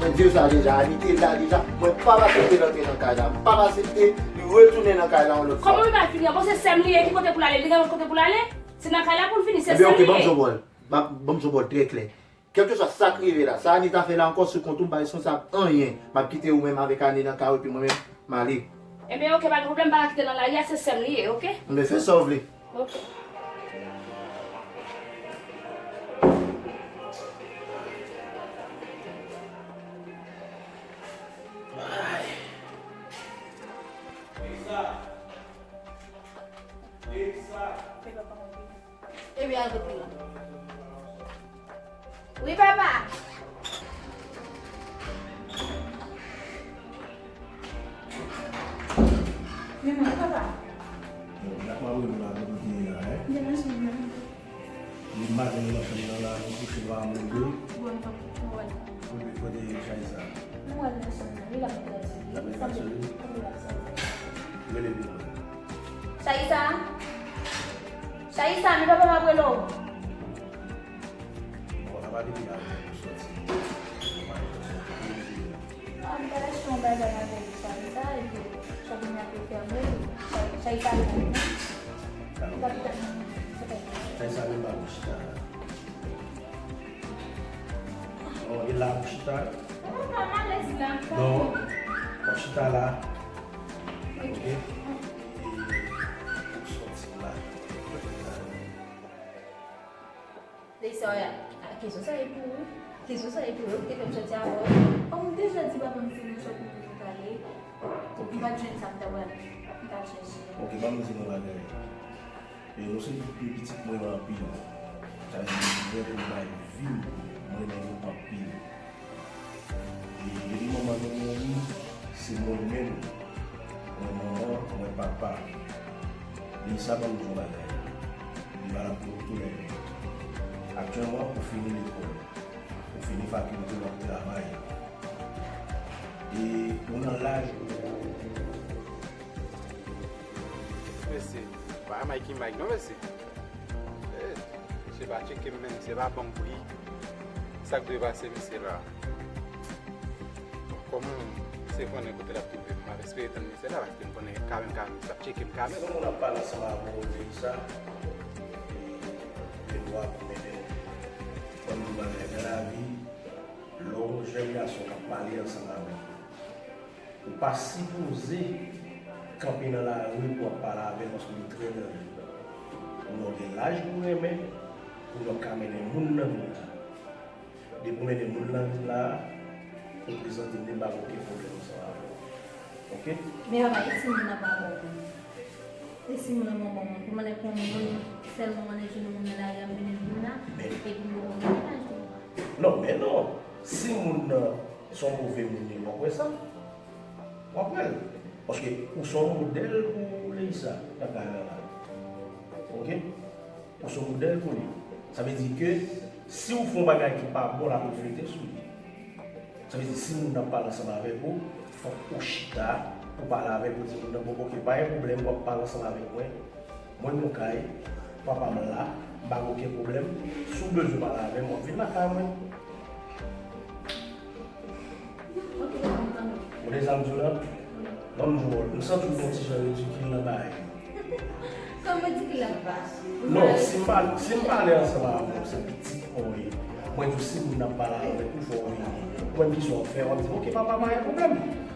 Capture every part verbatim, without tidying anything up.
Mwen di w sa deja, Ani te la deja. Mwen p ap aksepte l antre nan kay la. M p ap aksepte li retounen nan kay la yon lòt fwa. Kòman li pral fini an? Bon, se sè m li ye, ki kote pou l ale? Li gen lòt kote pou l ale? Se nan kay la pou l fini, se sè m li ye. Ebyen, oke, ban m di w bòl. M ap, ban m di w bòl trè klè. Kèlkeswa sa k rive la, sa Ani ta fè la ankò, sou kont ou, m pa responsab anyen. M ap kite ou menm avèk Ani nan kay ou, epi mwen menm, m ale. Ebyen, oke, pa gen pwoblèm, m pa ka kite l nan lari a, se sè m li ye, oke? Ebyen, fè sa w vle. Oke. Ay. Lisa. Lisa. Ebyen, al kote l la. Wi, papa. Men mwen, papa. Bon, dakò, wi, nou la, nou kote la, hein? Li maten nan chanm nan la, nou kouche pa move. Bon, papa, mwen. Kote, kote Chaysa? Mwen nan chanm nan, wi, l ap gade. L ap gade sou li? Wi, l ap gade. Rele pou mwen. Chaysa? Chaysa, men papa m ap rele w. Bon, sa pa depi avè w soti. Ah, m t al achte yon bagay avèk Chaysa, epi chòp mwen ap fèmen. Chay-, Chaysa al nan. Chaysa menm pa pou chita la. Oh, e la pou chita? Non, pa malèz la. Non. W ap chita la. Ok. E ou soti la. Lisa, a, kesyon sa e pou ou. Kesyon sa e pou ou. Ou te fè m soti avè w. Kòm ou deja di papa m se nan chòp mwen pou nou pale. Ok. M pa t jwenn sa m ta pral, m t al chèche. Ok, ban m di nou bagay. E nou se de pitit mwen anpil. Sa vle di, mwen pou m bay vi m, mwen renmen nou anpil. E depi manman nou mouri, se mwen menm, mwen manman, mwen papa. Lisa, ban m di w bagay. Li valab pou nou toulède. Aktyèlman, ou fini lekòl. Ou fini fakilte, w ap travay. E ou nan laj pou Mesye, pa Mike Mike non, mesye. Eh, misye pa tcheke m menm, misye pa ban m pri. Sa k dwe pase, mesye la? Kòman misye konnen kote l ap twouve m? M ap espere tann misye la, paske m konnen kanmenm, kanmenm, misye ap tcheke m kanmenm. Si yon moun ap pale ansanm avè w, di sa, e, e dwa pou mete w. Ban m di w bagay, nan lavi, lè yon jèn gason k ap pale ansanm avè w, ou pa sipoze kanpe nan lari pou w ap pale avè l paske li trè danje. Kounye a w gen laj pou w renmen, kounye a w ka mennen moun nan vil la. Depi w mennen moun nan vil la, ou prezante m, li pa gen okenn pwoblèm ansanm avè w. Oke? Men papa, e si moun nan pa bon moun? E si moun nan pa bon moun? Pou mwen, pou yon moun, sèlman mwen jwenn yon moun nan lari a, m vin vin la, epi m poko gen laj pou mwen. Non, men non. Si moun nan se yon move moun li ye, w ap wè sa. W ap wè l. Paske ou se yon modèl pou Leisa nan kay la la. Oke? Ou se yon modèl pou li. Sa vle di ke si w fè yon bagay ki pa bon, l ap reflete sou li. Sa vle di si moun nan ap pale ansanm avèk ou, fòk ou chita, ou pale avèk ou, di moun nan, bon, oke, pa gen pwoblèm, w ap pale ansanm avèk mwen. Mwen gon kay, papa m la, m pa gen okenn pwoblèm. Si w bezwen pale avè m, w ap vin lakay mwen. Ou tande sa m di w la? Ban m di w, m santi w gon ti jan ridikil nan bagay yo. Kòm ridikil la, papa? Non, si m pale, si m pale ansanm avè w, se pitit mwen w ye. Mwen di w, si moun nan ap pale avèk ou, fò w vini. Ou menm ki sa w ap fè, w ap di m, oke, papa, pa gen pwoblèm.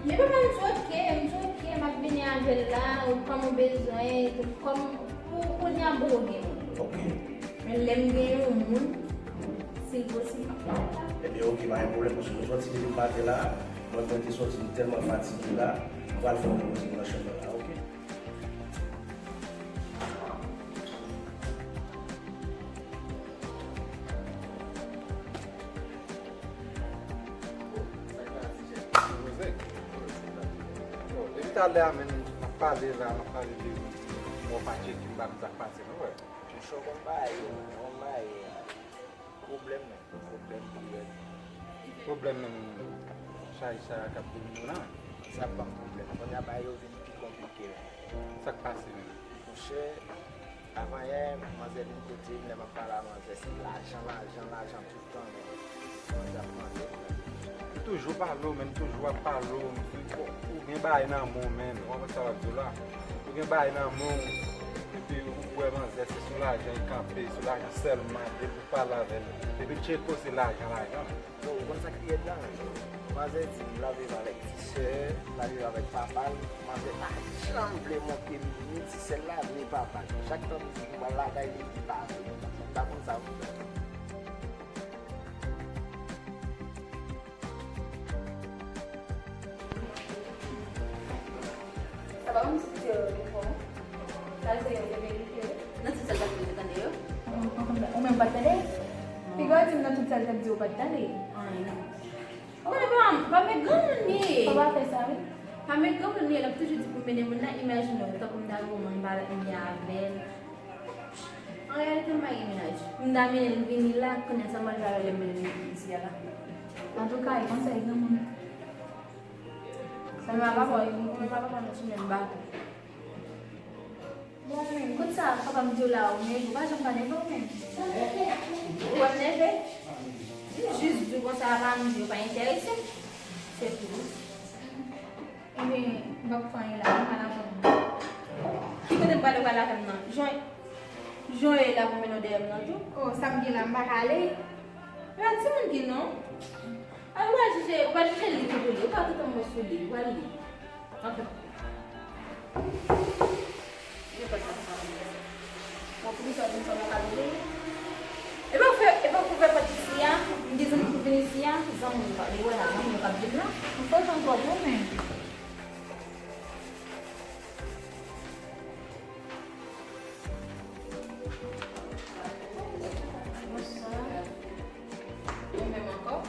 Men papa, m di oke, m di oke, m ap vini avè l la, ou kòm ou bezwen, kòm pou kounye a m poko gen moun. Oke. Men lè m gen yon moun, si l posib, m ap fè l la. Ebyen, oke, pa gen pwoblèm, paske nou sòti depi maten la, mwen, mwen te sòti, m tèlman fatige la, m pral fè yon repoze m nan chanm nan la, oke? Depi talè a menm, m ap pale la, m ap pale de ou. Mwen pa tcheke, m pa konn sa k pase, non, frè. Chonchon konn bagay yo, konn bagay yo. Pwoblèm menm, pwoblèm pou rèd. Pwoblèm menm, chay sa k ap domine w la. Sa ap ban m pwoblèm. Kounye a bagay yo vin pi konplike menm. Sa k pase menm? Monchè, avanyè, manzè vin kote m, lè m ap pale a manzè, se lajan, lajan, lajan tout tan menm. Manzè ap mande m. Toujou pale w, men toujou ap pale w. Ou gen bagay nan men w, men. Ou konprann sa m ap di w la? Ou gen bagay nan men w, epi ou wè manzè se sou lajan li kanpe, sou lajan sèlman, depi w pale avè l, depi l tcheke w se lajan, lajan. Yo, ou konn sa k pi rèd la? Manzè di m l ap viv avèk ti sè, l ap viv avèk papa l. Manzè pa janm vle montre m ni ti sè l la, ni papa l. Chak tan m di m pral lakay li, li pa vle. M pa konn sa pou m fè. Sa pa yon ti piti yo, yo fò. Sa se yo te merite. Nan ti sèl tande yo, tande yo. Ou menm pa t tande? Piga w di m nan tout sa l t ap di ou pa t tande. Anyen non. Ou konnen pa, pa met granmoun li ye. Fò pa fè sa wi. Pa met granmoun li ye, l ap toujou di pou mennen moun nan, imajine w, tankou m ta gen yon moun m pa t ap menm avè l. An reyalite m pa gen mennaj. M ta mennen l vini la, kounye a sa m pral fè avè l lè m mennen l vini isi a la? Antouka, e konsa e granmoun. Mwen pa papa, mwen pa papa nan sou menm bato. Bon, men, kout sa, papa m di w la, ou nève, ou pa janm pa nève ou menm. Ou wè m nève? M jis di w konsa, pa m di w pa enterese m. Se tou. Ebyen, m p ap fè anyen la, m pa nan fè m. Ki kote m prale, ou prale avè m nan? Jan, jan w ye la pou mennen w dèyè m nan tou? Oh, sa m gen la, m pa ka ale? Yon timoun ki non. Al w al jije, w al jije li tou pou li. Ou pa tout yon mo sou li, w al li. Anfen. Nenpòt sa, sa. Bon, poukisa w vin fè m yon kado vre? Epa ou fè, epa ou ouvè pòt isi a, m gen zanmi pou vin isi a, zanmi ou pa, li wè la, zanmi ou k ap vin la. M fè jan twòp wi, men. Bonswa. Ou menm ankò?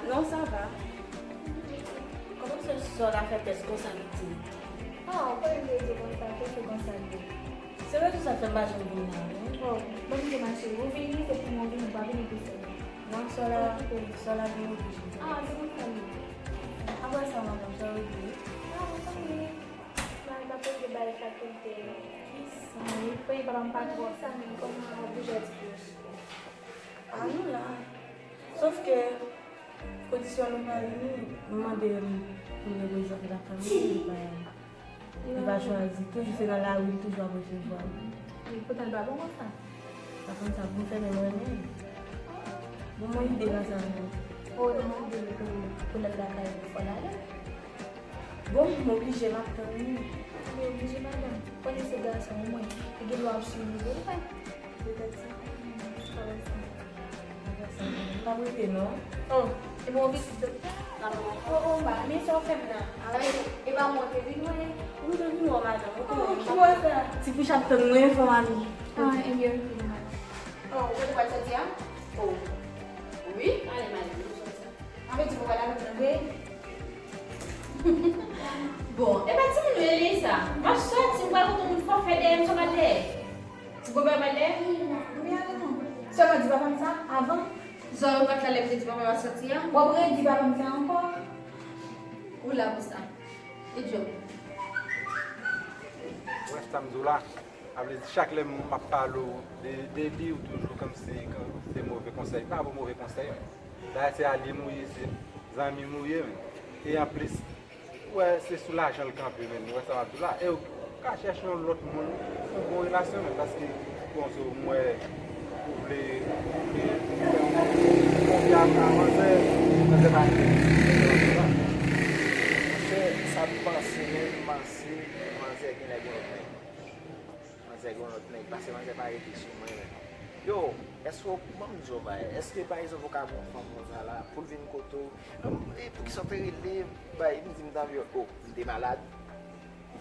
Non, sa va. Kòman se sè w la fè tès konsa vit? Ah, ou konnen m te di w konsa, ke se konsa l ye. Se rezon sa k fè m pa janm vin la, non. Oh, ban m di w, ma chérie, ou vini, se pou mwen vini, ou pa vini pou sè m. Non, sè w la, sè w la gen oblije. Ah, se konsa l ye. Apre sa, madanm, sa w regle? Ah, antann li. Mwen pa poze bay fakilte. Kisa? Wi, premye papa m pa twò. Sa menm, kòman w ap bouje ti plis? Ah, nou la. Sòf ke kondisyon nou mari nou, nou mande m pou m reprezante lafanmi, li pa, li pa chwazi. Toujou se nan lari, li toujou ap resevwa. Poutan l pa bon konsa. Pa konn sa pou m fè, men m renmen l. Bon, mwen ide konsa, non. O, non, ide pou, pou l al lakay ou, fò l ale. Bon, m oblije, m ap tann li. Li oblije, madanm. Konnen se gason, omwen, li gen dwa ap swiv li pou li fè. Petèt sa. M pa wè sa. M pa wè sa. M pa wete, non. Oh, epi w vin sou doktè. Oh, oh, men sa w fè m nan. Avèk, e pa mwen te vin wè. Ou te vin wè, madanm. Oh, ki wè sa? Ti Pouch ap tann mwen, fò mami. Ah, ebyen, ok, madanm. Oh, ou kote w pral sòti a? Oh. Wi, ale, madanm, nou sòti. Anben, ti papa la vin nan vre. Bon, e pa timoun ou ye li sa. M ap sòti, m pral kote moun fò fè dèyè m, sou pa dèyè. Ou konprann pa dèyè? Anben, ale non. Sèlman di papa m sa avan. Zò yo pa t la lè m te di papa m ap sòti a. W ap redi papa m sa ankò. Ou la pou sa. E Djòb. Wè sa m di w la. Sa vle di, chak lè m ap pale w de, de li, ou toujou kòmsi, kòmsi se move konsèy. Pa bon move konsèy, men. Dayè, se alye m ou ye, se zanmi m ou ye, men. E anplis, ou wè, se sou lajan l kanpe, men. Ou wè sa m ap di w la. E ou ka chèche yon lòt moun pou bon relasyon, men. Paske, bon, so, m wè, ou vle, ou vle fè yon konfyans a manzè, manzè pa enterese. Monchè, sa m panse, men, m panse manzè genlè gen yon lòt nèg. Manzè gen yon lòt nèg, paske manzè pa rete sou mwen, men. Yo, èske w, ban m di w yon bagay, èske, pa egzanp, ou ka gen yon fanm konsa la, pou l vin kote w, e poukisa w te rele, bay, m di m t anvi wè, o, m te malad.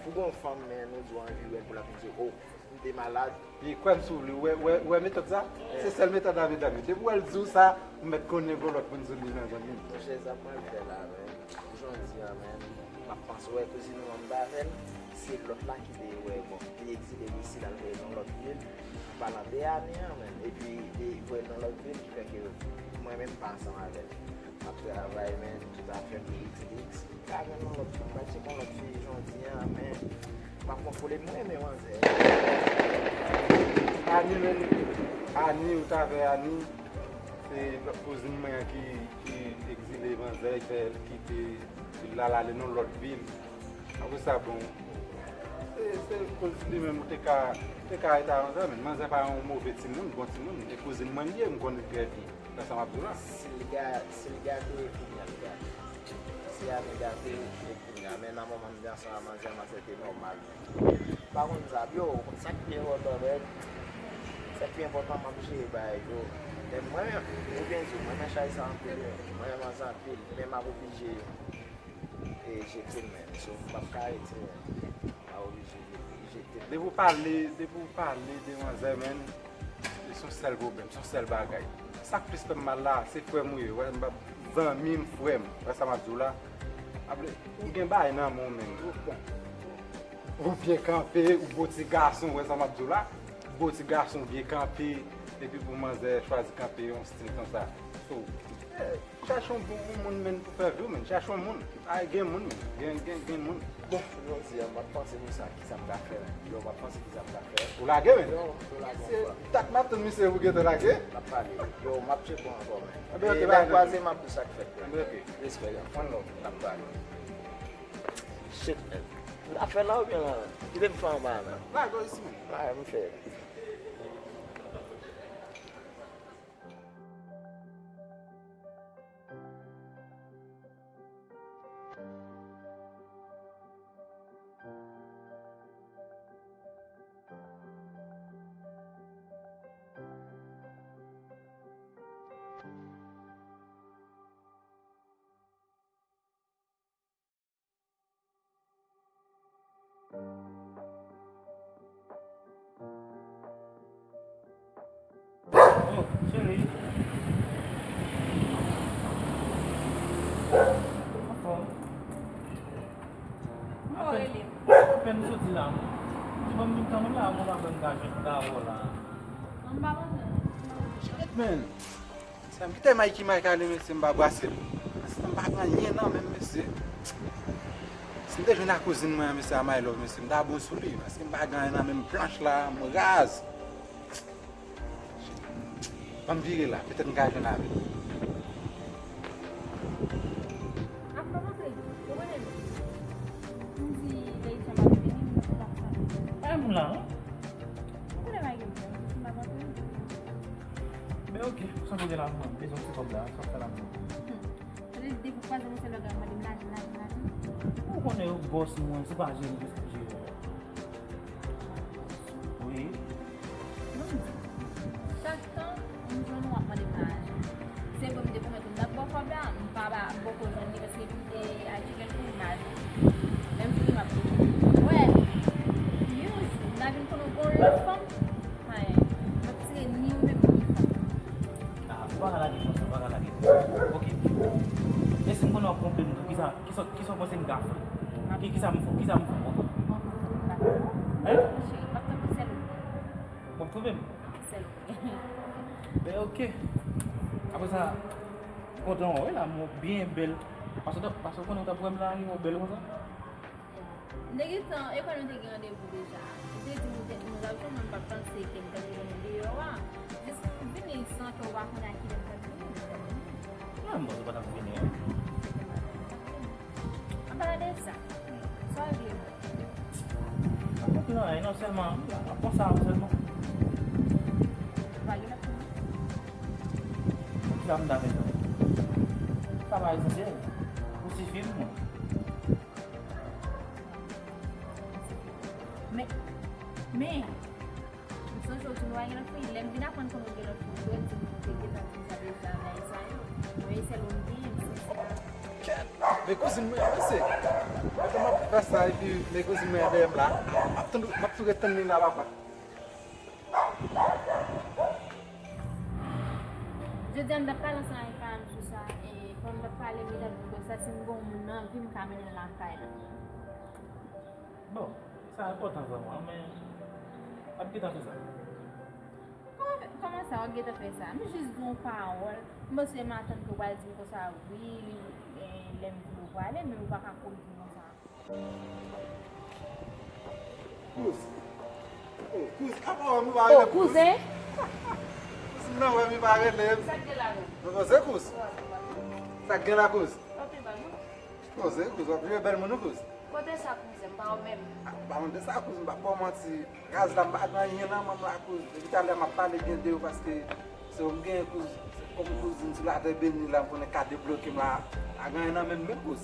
Pou gen yon fanm, men nou di w anvi wè l, pou l ap di w, o, m te malad. Li kwè m sou li, ou wè, ou wè, ou wè metòd sa? Se sèl metòd la, medam yo. Depi w wè l di w sa, ou mèt konnen gen yon lòt moun sou li nan zanmi m. Monchè, sa m pral fè la, men. Jan w di a, men, m ap panse, wè kouzin ou an m t avè l, se lòt la ki te wè, bon, li egzile isi, l al voye nan lòt vil. Palan de ane an, menn. Epi, li voye l nan lòt vil, ki fè ke mwen menm pa ansanm avè l. M ap travay, menn, tout afè m, x x. Ka jwenn yon lòt fi, m pral tcheke yon lòt fi jodi a, men m ap kontwole m, mwen renmen manzè. Ani, menn, Ani, ou t avè Ani, se kouzin mwen an ki, ki egzile manzè, ki fè l kite vil la, l ale nan lòt vil. Apre sa, bon, se, se koz li menm, ou te ka, ou te ka rete a manzè, men manzè pa yon move timoun, bon timoun, e kouzin mwen li ye, m konnen l trè byen. Sa sa m ap di w la. Si l ga-, si l gate, kounye a l gate. Si Ani gate, e kounye a. Men nan moman m te ansanm ak manzè, manzè te nòmal. Pa konn sa, yo, ou konn sa k pi enpòtan, men sa k pi enpòtan, m ap jere bagay yo. Men mwen menm, ou byen di w, mwen renmen chay sa anpil, wi. Mwen renmen manzè anpil, men m ap oblije e jete l, men. So, m p ap ka rete, men. M ap oblije jete l. Depi w pale, depi w pale de manzè, men, se yon sèl pwoblèm, se yon sèl bagay. Sa k plis fè m mal la, se frè m ou ye, wè, m p ap, zanmi m, frè m, wè sa m ap di w la. Ap vle, ou gen bagay nan men w, men, ou bon. Ou byen kanpe, ou bon ti gason, wè sa m ap di w la. Ou bon ti gason, ou byen kanpe, epi pou manzè chwazi kanpe yon stil konsa. So, eh, chache yon bon, yon moun, menn, pou fè vi w, menn. Chache yon moun. Ay, gen moun, menn. Gen, gen, gen moun. Bon, jodi a, m ap panse pou sa, kisa m ka fè, menn. Yo, m ap panse kisa m ka fè. Ou lage, menn? Yo, yo lage. Se dat m ap tann misye pou gentan lage. N ap pale. Yo, m ap tcheke w ankò, menn. Ebyen, ok, lè n kwaze, m ap di w sa k fèt, menn. Ebyen, ok. Respè, yo. One love. N ap pale. Shit, man. M ta fè la oubyen la, menm? Kite m fè anba a, menm. Lage w isi, menm. Lage m fè. Oh, cheri. Anfòm. Apèn, apèn m soti la. Di ban m vin tann ou la, mwen pa kwè m ka jwenn Dawo la. Shit, man. Sa m kite Mikey Mike ale, mesye, m pa brase l. Paske m pa gen anyen nan men m, mesye. Si m te jwenn ak kouzin mwen an, mesye, a My Love, mesye, m ta bon sou li. Paske m pa gen anyen nan men m, blanch la, m raz. Ban m vire la, petèt m ka jwenn avè l. Ap kòmanse, ou konnen m di Daychan pa vini, m pa sa. Pa moun la, non? Ou konnen pa gen pwoblèm, m pa konprann. Men ok, sa m gen la, mwen bezwen ti kòb la, sa w fè la pou mwen. Hmm. Sa vle di depi w kwaze mwen se lè w gen mande m lajan, lajan, lajan. Ou konnen yo bòs mwen, se pa jere m bezwen jere. Wi. Non, m di, chak tan m jwenn ou ap mande m lajan. Se vre m te pwomèt ou m t ap ba w kòb la, m pa ba, m poko jwenn li paske, e, a chicken pou m al. Menm jou li m ap di. Wè, yon jou, m ta vin konnen w gon lòt fanm. Ay, m ap tire ni ou menm ni fanm. Ah, ou pa ka lage konsa, ou pa ka lage konsa. Ok. E si m konnen w ap twonpe m tou, kisa, kisa, kisa w panse m ka fè? Ki, kisa m fè, kisa m fè ankò? Hein? Cheri, m ap tann sèl ou. W ap twonpe m? Sèl ou. Ben, ok. Apre sa, m kontan wè w la, mwen byen bèl. Paske, paske w konnen w t ap wè m la, mwen bèl konsa. M te gentan, e kwè nou te gen randevou deja. M te di nou te, nou t ap jwenn, mwen pa t panse ke m t ap jwenn ou deyò a. Jis m vini san ke w pa konnen a kilè m t ap vini, m t ap vini. Non, m panse w pa t ap vini, non. An palan de sa, sa w vle? M pa konprann anyen, non, sèlman, m ap panse a ou sèlman. Ou pa gen lòt moun? Kisa m ta fè? Sa pa esansyèl. Ou sifi pou mwen. Men, men, m sonje w di nou pa gen lòt fi. Lè m vin aprann konnen w gen lòt fi, ou di m ou te gentan di m sa deja, bagay sa yo. Men sèl ou m genyen, m sensè. Kèt! Men kouzin mwen an, mesye. Mwen te m ap fè sa, epi men kouzin mwen an dèyè m la. M ap tann, m ap tou ret tann li la, papa. Jodi a, m t ap pale ansanm avèk paran m sou sa, e pandan m t ap pale, m te ap di konsa, si m gon moun nan vi, m ka mennen l lakay la. Bon, sa enpòtan vrèman, men m ap gentan fè sa. Kòman, kòman sa, w ap gentan fè sa? M jis di w yon pawòl. M panse m atann ke w pral di m konsa, wi, li, eh, lè m vle w prale, men ou pa ka kouri di m konsa. Kouz. Oh, kouz. Apa wè m pa rele kouz? Kouzen? Si m nan wè m pa rele m. Sa k gen la menm? Non, non, se kouz. Sa k gen la, kouz? Anpil bal, non? Non, se kouz. W ap jwe bèl moun, wi, kouz. Kote sa, kouzen? M pa wè w menm. Ah, pa mande sa, kouz. M pa ba w manti. Raz la, m pa gen anyen nan men m la, kouz. Depi talè m ap pale byen de yo paske se yo m genyen, kouz. Kòm kouzin sou latè beni la, m konnen ka debloke m la. Pa gen anyen nan men m menm, kouz.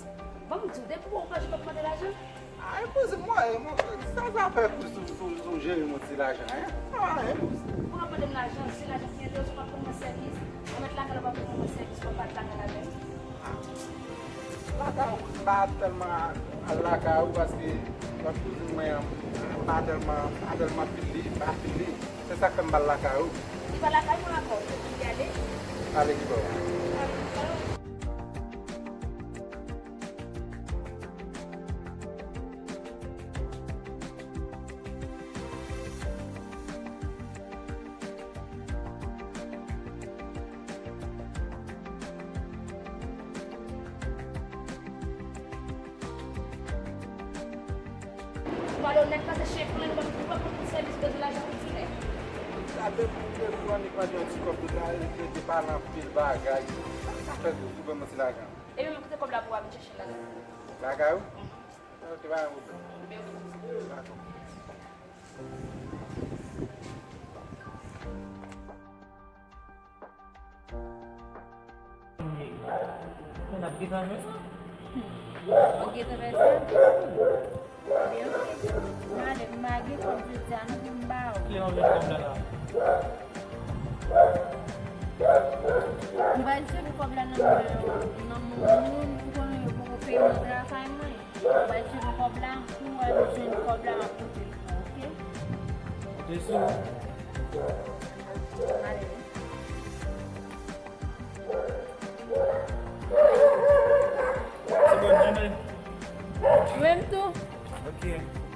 Ban m di w, depi w pa janm ap mande lajan. Ay, kouzin, mwen, mwen, sa zafè kouz sou, sou, sou jere yon ti lajan, en? Sa pa anyen, kouz. Ou ap mande m lajan, se lajan ki enterese w, w p ap rann mwen sèvis. Ou mèt lakay la, w p ap rann mwen sèvis, w ap bat lakay la menm. Lakay ou, m pa tèlman al lakay ou paske lòt kouzin mwen an, m pa tèlman, m pa tèlman fil li, m pa fil li. Se sa k fè m pa al lakay ou. Li pa lakay mwen ankò, se pou li ale. Ale ki bò? Ale ki bò? Ou pale onèt, pase chen pran, nou pa, nou pa pran sèvis, bezwen lajan pou timoun. Gade pou mwen, pou annik mande yon ti kòb de la, e mete pale anpil bagay. Sa, sa fè tou, tou ban mwen ti lajan. Ebyen, men kote kòb la pou w al vin chèche l la? Lakay ou? Mhm. Ok, pa gen pwoblèm. Ebyen, ok. Dakò. Mwen ap gentan jwe sa. Ou gentan fè sa? Ebyen, ok. Mwen ale, m pa gen kòb jodi a non pou m ba w. Kilè w ap jwenn kòb la la? M pral chèche kòb la nan men, nan men moun, ou konnen yo poko peye mwen travay mwen. M pral chèche kòb la, kou m jwenn kòb la, m ap pote l pou ou, ok? Konte sou ou. M ale wi. Se bon, Jimmy. Ou menm tou. Ok.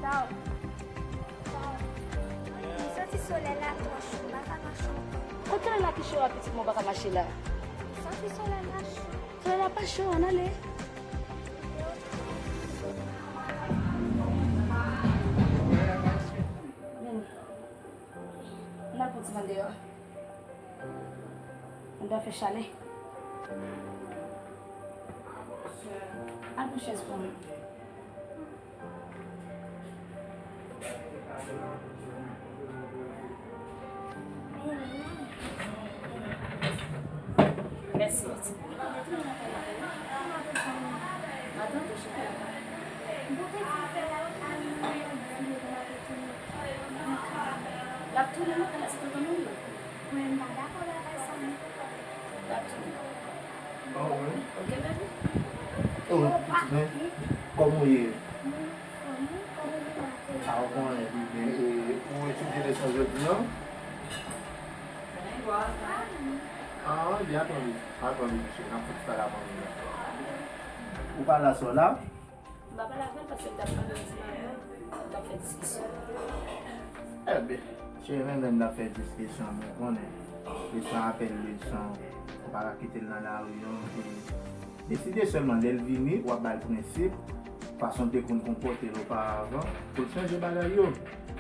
Tchao. M santi solèy la twò cho, m pa ka mache ankò. Kot solèy la ki cho a, pitit mwen, ou pa ka mache la? M santi solèy la cho. Solèy la pa cho, ann ale. Vini. Ann al pran ti van deyò. Ann al fè chalè. Al pran chèz pou mwen. Mèsi, pitit. Madanm, cheri. L ap tounen nan kay la, se tonton nou ye. Mwen, m pa dakò bagay sa, non. L ap tounen. Ah wi? Ok, baby. Oh, pitit mwen, kòman w ye? Mwen anfòm, wi, kòman w ye maten? Ah, ou konnen, pi byen. E, ou etidye leson jodi a? Ah, byen, atann, atann, mesye, n ap fè ti pale avan nou. Ou pa la sè w la? M pa pale avè l paske m t ap pale di madanm, m t ap fè diskisyon. Ebyen, cheri, menm lè n t ap fè diskisyon, men w konnen, leson apèl leson, ou pa ka kite l nan lari an, e deside sèlman lè l vini, w ap ba l prensip, fason l te konn konpòte l oparavan, pou l chanje bagay yo,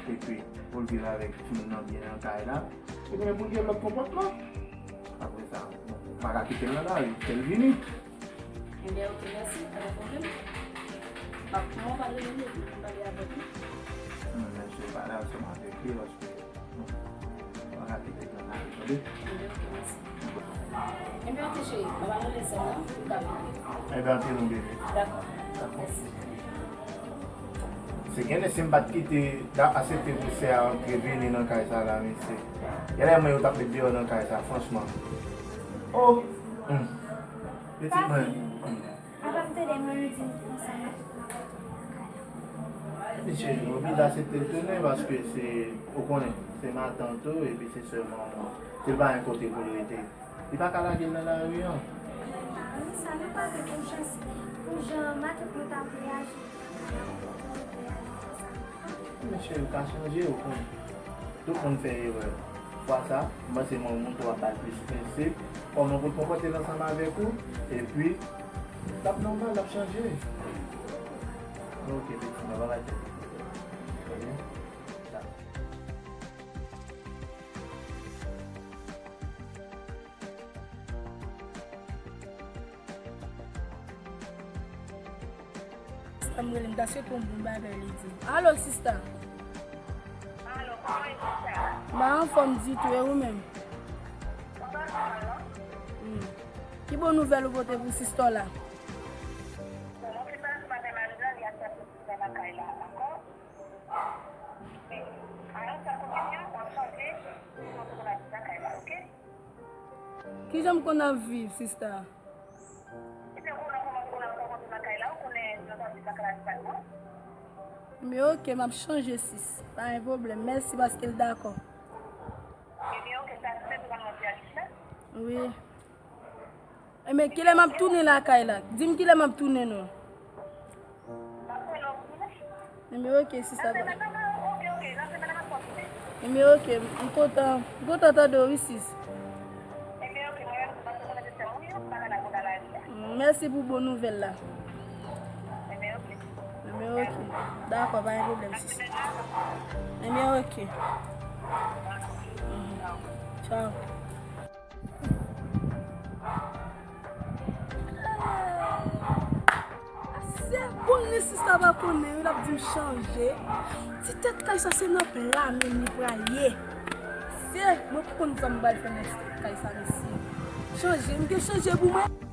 epi pou l viv avèk timoun nan byen nan kay la, epi pou l gen lòt konpòtman. Apre sa, ou pa ka kite l nan lari, fè l vini. Ebyen, ok, mèsi, pa gen pwoblèm. M ap pran w pale menm epi pou m pale avèk li. Non, men se pale ansanm avèk li, paske, non, pa ka kite l nan lari, tande? Ebyen, ok, mèsi. Ebyen, ok, cheri, m ap al nan lèzòm nan, m ka vini. Ebyen, ok, non, bebe. Dakò. Dakò. Mèsi. Se genlè si m pa t kite, da, asepte pou sè a antre vini nan kay sa la, mesye. Genlè mwen yo t ap met deyò nan kay sa, franchman. Oh! Hmm. Pitit mwen. Papa m tande mwen di m konsa, m ap tou nan kay la. Mesye, oblije asepte l tounen, paske se, ou konnen, se matant ou, epi se sè manman w. Se pa yon kote pou l rete. Li pa ka lage l nan lari an. Sa nou pa gen konsyans pou jan matant mwen t ap reyaji. Mesye, yo ka chanje, ou konnen. Tout moun fè erè. Fwa sa, m panse mwen, moun tou ap ba l plis prensip, kòman pou l konpòte l ansanm avèk ou, epi l ap nòmal, l ap chanje. Ok, efektivman, pa bay tèt ou pwoblèm. Trè byen. Dakò. Sista m rele m, ta swete yon bon bagay li di m. Alo, sista. Alo, kòman e sista? M pa anfòm ditou, e ou menm? Mwen pa anfòm, non. Hmm. Ki bon nouvèl ou pote pou sista w la? Bon, mwen fin pale sou maten, madanm nan, li ap chache sista lakay la ankò. Men, alò, sa kounye a, w ap chanje, pou w ap viv lakay la, ok? Kijan m konn ap viv, sista? Ebyen, ou konnen kòman, ou konnen kòman se lakay la, ou konnen jan w ap viv lakay la, se pa bon. Men ok, m ap chanje, sis. Pa gen pwoblèm. Mèsi paske l dakò. Ebyen, ok, sa se tou kòman se Alice la? Wi. Ebyen, kilè m ap tounen lakay la? Di m kilè m ap tounen, non. Ebyen, ok, sista. Ebyen, ok, m kontan. M kontan tande w, wi, sis. Mèsi pou bon nouvèl la. Ebyen, ok. Dakò, pa gen pwoblèm, sis. Ebyen, ok. Mhm. Tchaw. Se konnen sista pa konnen, wi, l ap di m chanje. Ti tèt kay sa se nan pla menm li pral ye. Se, mwen pa konn sa m pral fè nan ti tèt kay sa, mesye. Chanje, m gen chanje pou mwen.